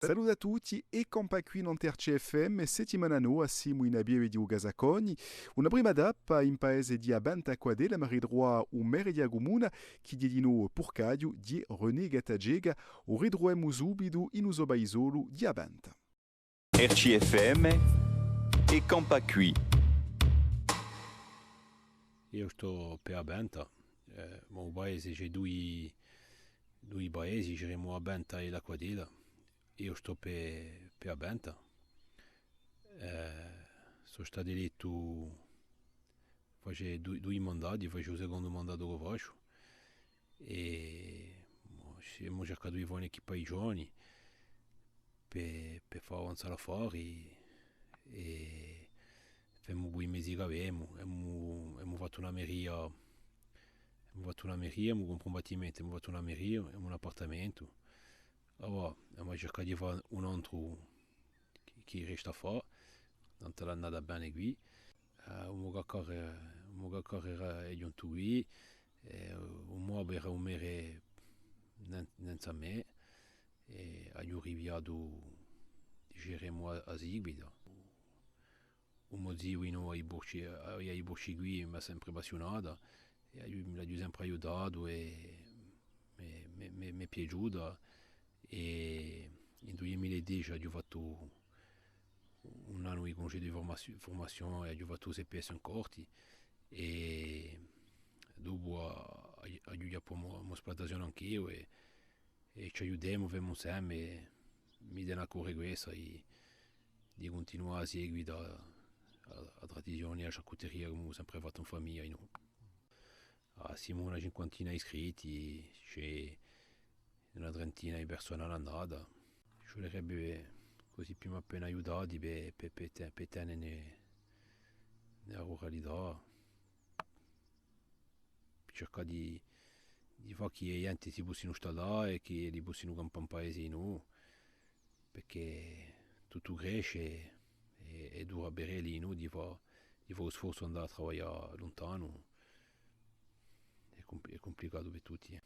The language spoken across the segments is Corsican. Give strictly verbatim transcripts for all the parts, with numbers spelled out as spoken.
Salute à tutti è campà quì nant'à R C F M, settimana nova, simu in a pieve di u Casacconi. Una prima tappa in paese di a Penta Acquatella, ma ritruvà u merre di a cumuna, chì hè dinò Purcaghju, hè René Gattaceca, u ritruvemu subitu in u so paisolu di a Penta. R C F M è campà quì. Eiu stò per a Penta, eh, ma u paese ci hè dui, dui paesi, ci hè a Penta è l'Acquatella. Eiu stò per, per a Penta. Eh, sò statu elettu, face dui, dui mandati, face u secondu mandatu ch'o facciu. È mo, ci, emu circatu di fà un'equipa di giovani per, per fà avanzà l'affari è femu cù i mezi ch'avemu. Emu, emu fattu una meria, emu fattu una meria, emu compru un battimentu, emu fattu una meria, emu un appartamentu. Allora, emu circatu di fà un antru chì, chì resta à fà, tantu l'hè andata bè quì. Eh, u mo caccaru, u mo caccaru era, hè ghjuntu quì, è u mo babbu era u merre nen-, nanzu à mè, è aghju ripigliatu, diceremu, a, a seguita. U mo ziu, in u, à i porci, à, à i porci quì, m'hà sempre appassiunatu, è aghju, l'aghju sempre aiutatu, è m'hè, m'hè, m'hè, m'hè piaciuta, è in dui mila è dece aghju fattu un annu di cungedu di furmazio-, furmazione, aghju fattu u C P S in Corti, è dopu a-, aghju, aghju chjappu a mo, a mo splutazione anch'eiu, è è ci aiutemu, femu inseme, è mi tene à core quessa, di, di cuntinuà à seguità a, a, a tradizione, a sciarcuteria, cum'è emu sempre fattu in famiglia, innò. Ah, simu una cinquantina d'iscritti, ci hè una trentina di persone à l'annata. Ci vulerebbe cusì più o menu appena aiutati per, per, per te-, per tenene a ruralità. Circà di, di fà chì e ghjente si possinu stallà è chì elli possinu campà in paese dinò, perchè tuttu cresce è, è dura per elli dinò di fà, di fà u sforzu d'andà à travaglià luntanu. Hè compl-, hè cumplicatu per tutti, eh.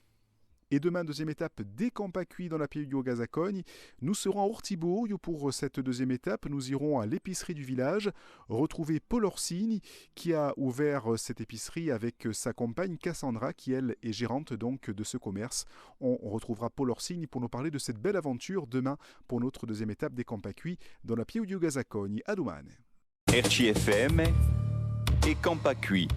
Et demain, deuxième étape, È campà quì dans la pieve di u Casacconi. Nous serons à Ortiboriu pour cette deuxième étape. Nous irons à l'épicerie du village retrouver Paul Orsini qui a ouvert cette épicerie avec sa compagne Cassandra, qui elle est gérante donc de ce commerce. On retrouvera Paul Orsini pour nous parler de cette belle aventure demain pour notre deuxième étape È campà quì dans la pieve di u Casacconi. À dumane. R C F M, È campà quì.